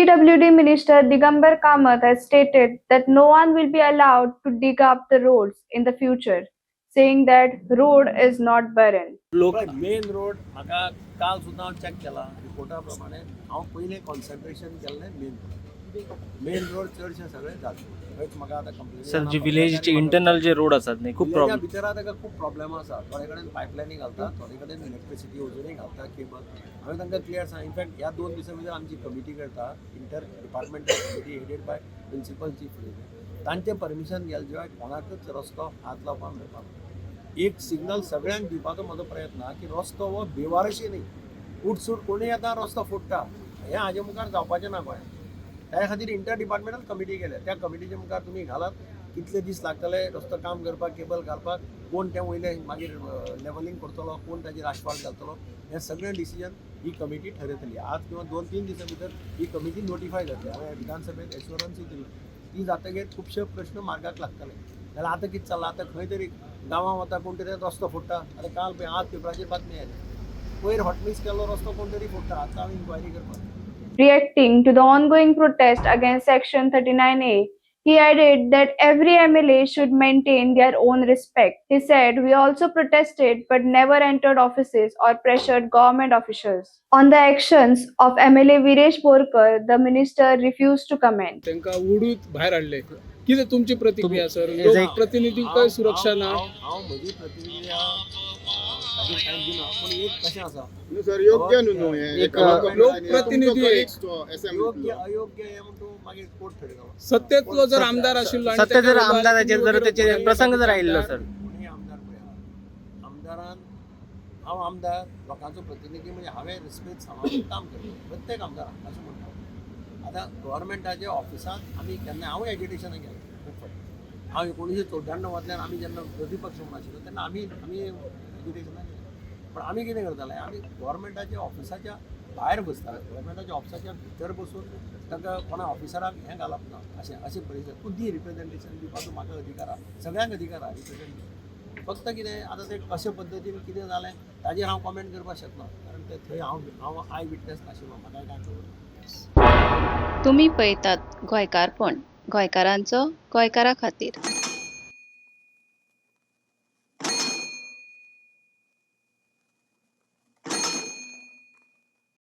PWD Minister Digambar Kamath has stated that no one will be allowed to dig up the roads in the future, saying that road is not barren. लोक main road म्हाका काल सुद्दां हांव check केला रिपोर्टा प्रमाणे. हांव पयलें concentration केल्लें मेन रोड. मेन रोड चडशे सगळे जाता, थंयच म्हाका आतां कंप्लेन. सर, जे विलेजचे इंटरनल जे रोड आसात न्ही, खूब प्रॉब्लेम. भितर आतां ताका खूब प्रॉब्लेम आसा. थोडे कडेन पायपलायनी घालता, थोडे कडेन इलेक्ट्रिसिटी अजुनूय घालता केबल. हांवें तांकां क्लियर सांग. इनफॅक्ट ह्या 2 दिसां भितर आमची कमिटी करता, inter departmental committee headed by principal chief. तांचें परमिशन गेले शिवाय कोणाकच रस्तो हात लावपाक मेळपाक ना. एक सिग्नल सगळ्यांक दिवपाचो म्हजो प्रयत्न आहा की रस्तो हो बेवारशी न्ही. उठसूट कोणूय येता, रस्तो फोडटा, हें हाजे मुखार जावपाचें ना गोंयांत. त्या खातीर इंटर डिपार्टमेंटल कमिटी केल्या. त्या कमिटीच्या मुखार तुमी घालात, कितले दीस लागतले रस्तो काम करपाक, केबल घालपाक, कोण तें वयलें मागीर लेवलिंग करतलो, कोण ताजेर आशफाल्ट घालतलो, हें सगळें डिसिजन ही कमिटी ठरयतली. आज किंवा 2-3 दिसां भितर ही कमिटी नोटिफाय जातली. हांवें विधानसभेत एश्योरन्सूय दिली. ती जातकीर खुबशे प्रश्न मार्गाक लागतले. जाल्यार आतां कितें चल्लां, आतां खंय तरी गांवां वता, कोण तरी रस्तो फोडटा. आतां काल पळय, आज पेपराचेर बातमी आयली, पयर हॉटमिक्स केल्लो रस्तो कोण तरी फोडटा. आतां हांव इन्क्वायरी करपाक. Reacting to the ongoing protest against Section 39A, he added that every MLA should maintain their own respect. He said, "We also protested but never entered offices or pressured government officials." On the actions of MLA Viresh Borkar, the minister refused to comment. तांकां ओडून भायर हाडले. कितें तुमची प्रतिक्रिया sir? As a- लोकप्रतिनिधींक सुरक्षा ना. हांव हांव म्हजी प्रतिक्रिया ताजेर कांय दिना, पूण एक कशें आसा, न्हू सर, योग्य न्हू न्हू हें. एक, लोकप्रतिनिधी योग्य अयोग्य हें म्हणटू मागीर कोर्ट ठरयतलो. सत्तेतलो जर आमदार आशिल्लो आनी सत्य जर ताका आमदाराचेर जर त्याचे प्रसंग जर आयिल्लो सर. कोणूय आमदार पळया, आमदारान, हांव आमदार, लोकांचो प्रतिनिधी, म्हणजे हांवें रिस्पेद सांबाळून काम करता प्रत्येक आमदाराक अशें म्हणटा. आतां गव्हर्मेंटाच्या ऑफिसांत आमी केन्ना, हांवूय एजिटेशनाक गेलो खूब फावटी. हांव 1994तल्यान, आमी जेन्ना विरोधी पक्ष म्हणून आशिल्लो तेन्ना आमी एजिटेशनाक गेले. पण आमी कितें करताले, आमी गव्हर्मेंटाच्या ऑफिसाच्या भायर बसताले. गव्हर्मेंटाच्या ऑफिसाच्या भितर बसून तांकां कोणा ऑफिसराक हें घालप ना. अशें अशें परिस्थिती. तूं दी रिप्रेझेंटेशन दिवपाचो म्हाका अधिकार आहा, सगळ्यांक अधिकार आहा रिप्रेझेंट. फक्त कितें, आतां तें कशे पद्दतीन कितें जालें ताजेर हांव कॉमेंट करपाक शकना, कारण ते थंय हांव हांव I witness नाशिल्लो, म्हाका कांय खबर ना. तुमी पळयतात गोंयकारपण, गोंयकारांचो गोंयकारा खातीर.